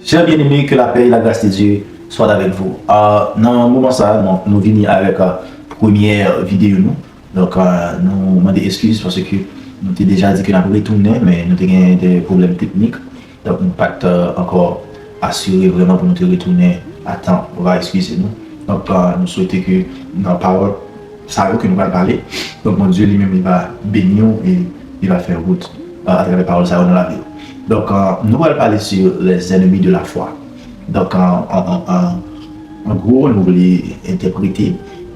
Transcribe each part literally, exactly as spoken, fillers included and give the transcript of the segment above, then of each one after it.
Chers bien-aimés, que la paix et la grâce de Dieu soient avec vous. Euh, nan moman sa a, nou, nou vini avèk euh, premyè videyo nou. Donk, euh, nou mande eskiz paske nou te deja di ke n ap retounen, men nou te gen de pwoblèm teknik. Donk, nou pa t euh, ankò asire vrèman pou nou te retounen a tan. Ou va eskize nou. Donk, euh, nou swete ke nan pawòl sa yo ke nou pral pale. Donk, Bondye li menm, li va beni w e li va fè wout euh, atravè pawòl sa yo nan lavi w. Donk, euh, nou pral pale sur les ennemis de la foi. Donk, an, an, an, an, an gwo, nou vle entèprete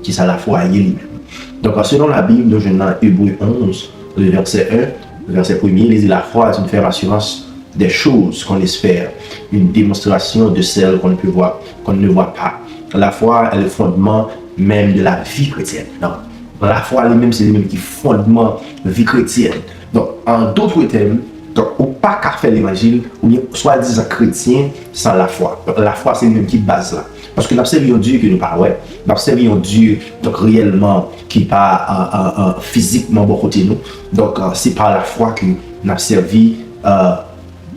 kisa lafwa ye li menm. Donk, selon Labib, nou jwenn nan Ebre onz, le verset un, le verset premier, li di, la foi est une ferme assurance des choses qu'on espère, une démonstration de celles qu'on ne peut voir, qu'on ne voit pas. La foi est le fondement même de la vie chrétienne. Donk, lafwa li menm, se li menm ki fondman vi kretyèn. Donk, an dòt tèm, donk, ou pa ka fè levanjil, oubyen swadizan kretyen, san lafwa. Donk, lafwa, se li menm ki baz la. Paske n ap sèvi yon Dye ke nou pa wè, n ap sèvi yon Dye, donk, reyèlman, ki pa euh, euh, euh, fizikman bò kote nou. Donk, euh, se pa lafwa ke n ap sèvi euh,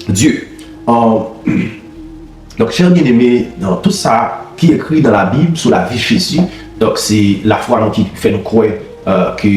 Dye. Euh, donk, chè byeneme, donk, tout sa ki ekri nan Labib sou lavi Jezi, donk, se lafwa nou ki fè nou kwè euh, ke,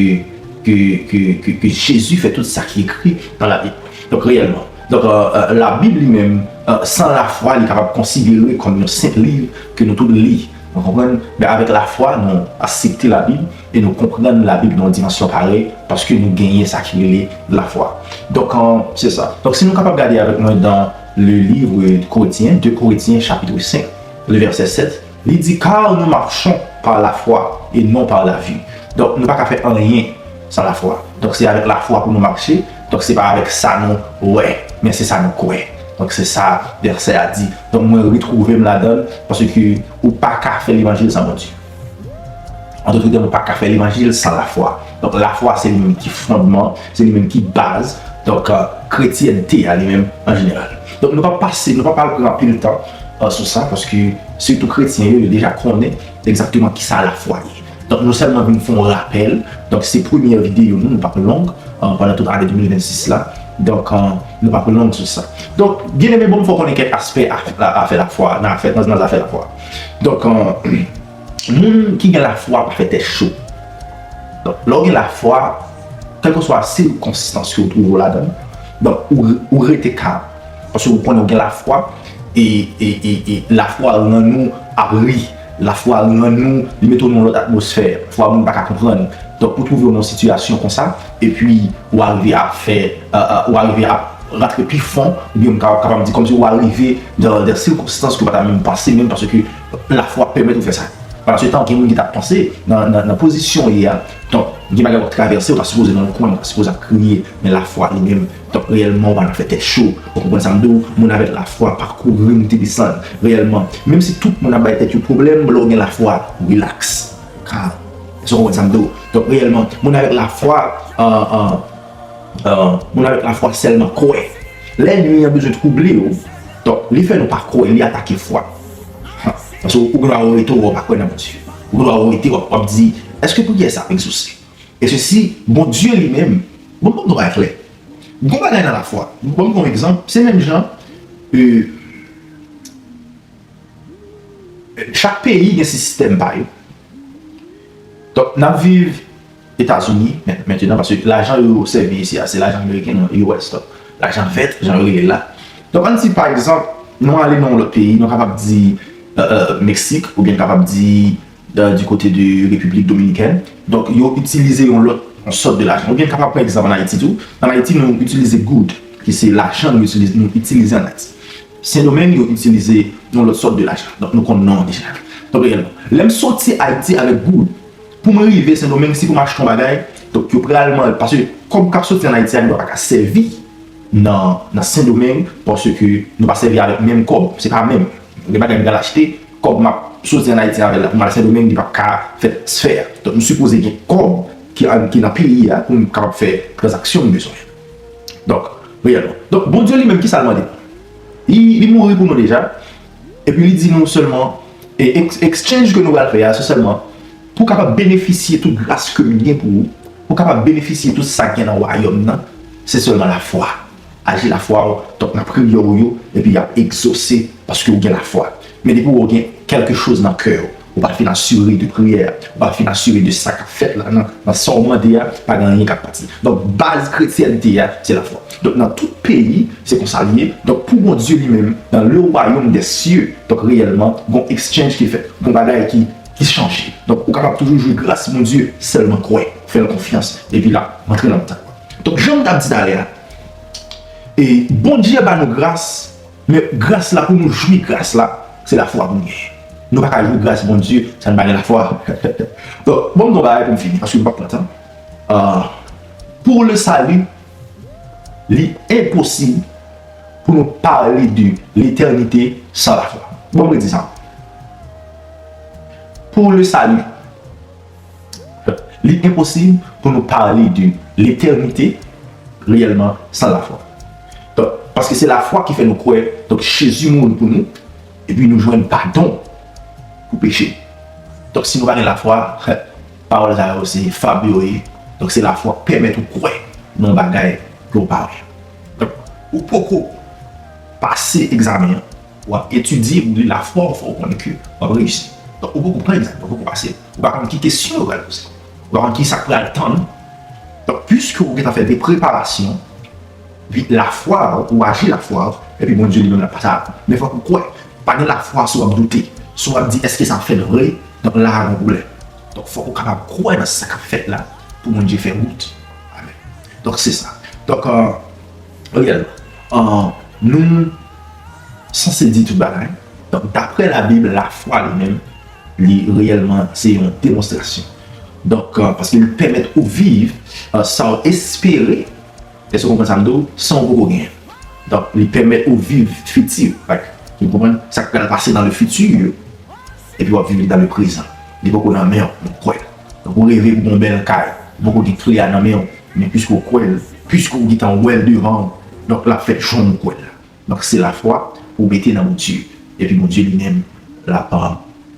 ke, ke, ke, ke Jezi fè tout sa ki ekri nan Labib. Donk, reyèlman. Donk, euh, euh, Labib li menm, euh, san lafwa, li kapab konsidere kòm yon senp liv ke nou tout li. Nou konprann? Men avèk lafwa, nou aksepte Labib e nou konprann Labib nan yon dimansyon parèy paske nou genyen sa ki rele lafwa. Donk, euh, se sa. Donk, si nou kapab gade avèk mwen dans le livre de Corinthiens, deux Corinthiens chapitre cinq, le verset sept, li di, car nous marchons par la foi et non par la vue. Donk, nou pa ka fè anyen san lafwa. Donk, se avèk lafwa pou nou mache. Donk, se pa avèk sa nou wè, men se sa nou kwè. Donk, se sa vèsè a di. Donk, mwen retwouve m ladan l, paske ou pa ka fè levanjil san Bondye. An dòt tèm, ou pa ka fè levanjil san lafwa. Donk, lafwa, se li menm ki fondman, se li menm ki baz, donk, euh, kretyènte a li menm an jeneral. Donk, nou pa pase, nou pa pral pran anpil tan euh, sou sa, paske sitou kretyen yo, yo deja konnen egzakteman kisa lafwa ye. Donk, nou sèlman vin fè yon rapèl. Donk, se premyè videyo nou, nou p ap long euh, pandan tout ane de mil vennsis la. Donk, euh, nou p ap long sou sa. Donk, byeneme, bon, m fè w konnen kèk aspè afè, afè lafwa, nan afè, nan, nan zafè lafwa. Donk, euh, moun ki gen lafwa pa fè tèt cho. Donk, lè w gen lafwa, kèlkeswa sikonstans ke w twouve w ladan l, donk, ou, ou rete kalm. Paske ou konnen ou gen lafwa, e, e, e, e lafwa rann ou ap ri. Lafwa rann ou, li mete w nan yon lòt atmosfè. Lafwa moun pa ka konprann. Donk, pou w twouve w nan yon sitiyasyon konsa, epi ou arive ap fè, euh, euh, ou arive ap rantre pi fon, oubyen m ka, kapab di kòmsi ou arive nan, nan sikonstans ke w pa ta menm panse menm, paske lafwa pèmèt ou fè sa. Pandan se tan, gen moun ki t ap panse nan, nan, nan pozisyon w ye a. Donk, gen bagay w ap travèse, ou ta sipoze nan yon kwen, ou ta sipoze ap kriye, men lafwa li menm. Donk, reyèlman, ou pa nan fè tèt cho. Ou konprann sa m di w? Moun avèk lafwa pa kouri monte desann. Reyèlman, menm si tout moun ap bay tèt yo pwoblèm, lè w gen lafwa, rilaks. Kalm. Èske w konprann sa m di w? Donk, reyèlman, moun avèk lafwa, euh, euh, euh, moun avèk lafwa sèlman kwè. Lènmi an bezwen twouble w. Donk, li fè nou pa kwè, li atake fwa. Paske ou gen dwa rete, w pa kwè nan Bondye. Ou gen dwa rete, w ap, w ap di, èske priyè sa ap egzose? E sesi, Bondye li menm, bon, bon, nou bay klè. Gon bagay nan lafwa. Bon, bon egzanp, se menm jan, euh, chak peyi gen sistèm pa yo. Donk, n ap viv Etazini, men, mentenan, paske lajan yo sèvi isi a, se lajan ameriken, non, U S, donk, lajan vèt, jan yo rele l la. Donk, ann di, pa egzanp, nou ale nan yon lòt peyi, nou kapab di euh, euh, Meksik, oubyen n kapab di euh, du côté de République Dominicaine. Donk, yo itilize yon lòt, yon sòt de lajan. Oubyen n kapab pran egzanp ann Ayiti tou. Ann Ayiti, nou itilize goud, ki se lajan nou itilize, nou itilize ann Ayiti. Sendomeng, yo itilize yon lòt sòt de lajan. Donk, nou konn non an deja. Donk, reyèlman, lè m soti Ayiti avèk goud, pou mwen rive Sendomeng, si pou m achte yon bagay, donk, yo pral mande, paske kòb k ap soti ann Ayiti a, li pa ka sèvi nan, nan Sendomeng, paske nou pa sèvi avèk menm kòb, se pa menm. Gen bagay m pral achte, kòb m ap soti ann Ayiti avè l la, pou m al Sendomeng, li p ap ka fèt fè a. Donk, m sipoze gen kòb ki, ki nan peyi a pou m kapab fè tranzaksyon m bezwen. Donk, reyèlman. Donk, Bondye li menm, kisa l mande? Li, li mouri pou nou deja. Epi li di nou sèlman, e ex- exchange ke nou pral fè a, se sèlman pou w kapab benefisye tout gras ke m gen pou ou, pou w kapab benefisye tout sa k gen nan wayòm nan, se sèlman lafwa. aji lafwa w, donk nan priyè w yo, epi y ap egzose paske w gen lafwa. Men depi w gen kèlke choz nan kè w, ou pa fin asire de priyè, ou pa fin asire de sa k ap fèt la nan, nan sa w mande a, pa gen anyen k ap pati. Donk, baz kretyènte a, se lafwa. Donk, nan tout peyi, se konsa l ye. Donk, pou Bondye li menm, dans le royaume des cieux, donk, reyèlman, gon exchange ki fèt, gon bagay ki, ki chanje. Donk, ou kapab toujou jwi gras Bondye, sèlman kwè, fè l konfyans, epi l ap rantre nan tan. Donk, jan m t ap di talè a, e Bondye ba nou gras, men gras la, pou nou jwi gras la, se lafwa pou nou genyen. Nou pa ka jwi gras Bondye san n pa gen lafwa. Donk, bon, m gon bagay pou m fini, paske m p ap pran tan. Ah, pour le salut, li enposib pou nou pale de letènite san lafwa. Bon, m redi sa. Pour le salut, li enposib pou nou pale de letènite reyèlman san lafwa. Donk, paske se lafwa ki fè nou kwè, donk, Jezi mouri pou nou, epi nou jwenn padon pou peche. Donk, si nou pa gen lafwa, pawòl sa yo se fab yo ye. Donk, se lafwa k pèmèt ou kwè nan bagay ke w pa wè. Donk, ou poko pase egzamen an, w ap etidye, ou li lafwa w, fò w konnen ke w ap reyisi. Donk, ou poko pran egzamen, ou poko pase. Ou pa konn ki kesyon yo pral poze. Ou pa konn ki sa k pral tann ou. Donk, piske ou gentan fè de preparasyon, epi lafwa w, ou aji lafwa w, epi Bondye li menm l ap pase avè w. Men fòk ou kwè. Pa gen lafwa si w ap doute, si w ap di, èske sa ap fèt vre? Donk, la a gon pwoblèm. Donk, fòk ou kapab kwè nan sa k ap fèt la pou Bondye fè wout. Amèn. Donk, se sa. Donk, euh, reyèlman, euh, nou sanse di tout bagay. Donk, daprè Labib, lafwa li menm, li reyèlman se yon demonstrasyon. Donk, euh, paske li pèmèt ou viv, euh, sa w espere, èske w konprann sa m di w, san w poko genyen. Donk, li pèmèt ou viv fiti, like, ou konprann sa k pral pase dans le futur, epi w ap viv li dans le présent. Li poko nan men w, men w kwè l. Donk, ou reve pou yon bèl kay, ou poko gen kle a nan men w, men piske w kwè l, piske w gentan wè l devan w, donk, l ap fèt jan w kwè l la. Donk, se lafwa pou w mete nan Bondye. Epi Bondye li menm, l ap,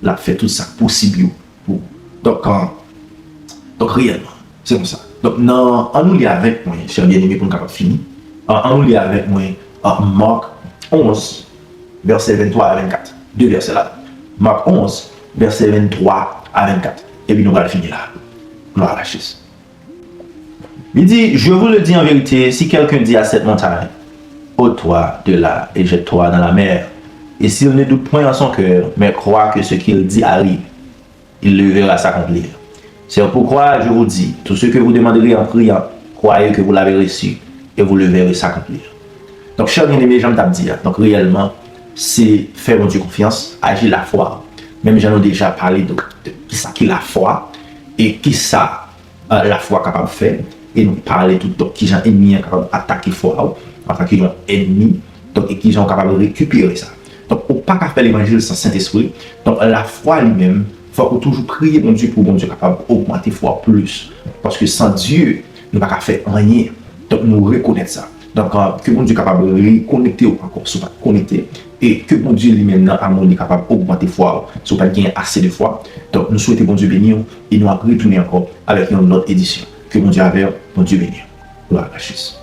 l ap fè tout sa k posib yo pou ou. Donk, euh, donk, reyèlman, se konsa. Donk, nan, ann nou li avèk mwen, chè byeneme, pou n kapab fini. Euh, ann nou li avèk mwen, euh, Mak onz, vèsè venntwa a vennkat. De vèsè la. Mak onz, vèsè venntwa a vennkat. Epi nou pral fini la. Glwa a la Jezi. Li di, je vous le dis en vérité, si quelqu'un dit à cette montagne, ôte-toi de là et jette-toi dans la mer, et s'il ne doute point en son cœur, mais croit que ce qu'il dit arrive, il le verra s'accomplir. C'est pourquoi je vous dis, tout ce que vous demanderez en priant, croyez que vous l'avez reçu, et vous le verrez s'accomplir. Donk, chè byeneme, jan m t ap di a, donk, reyèlman, se fè Bondye konfyans, aji lafwa. Menm jan nou deja pale de, de kisa ki lafwa, e kisa euh, lafwa kapab fè, e nou pale tou, donk, kijan ènmi an kapab atake fwa w, antanke yon ènmi, donk, e kijan w kapab rekipere sa. Donk, ou pa ka fè levanjil san Sentespri. Donk, lafwa li menm, fòk ou toujou priye Bondye pou Bondye kapab ogmante fwa w plis. Paske san Dye, nou pa ka fè anyen. Donk, nou rekonèt sa. Donk, euh, ke Bondye kapab rekonekte w ankò si w pa t konekte. E ke Bondye li menm nan amou li kapab ogmante fwa w si w pa t genyen ase de fwa. Donk, nou swete Bondye beni w e nou ap retounen ankò avèk yon lòt edisyon. Ke Bondye avè w, Bondye beni w. Glwa a Jezi.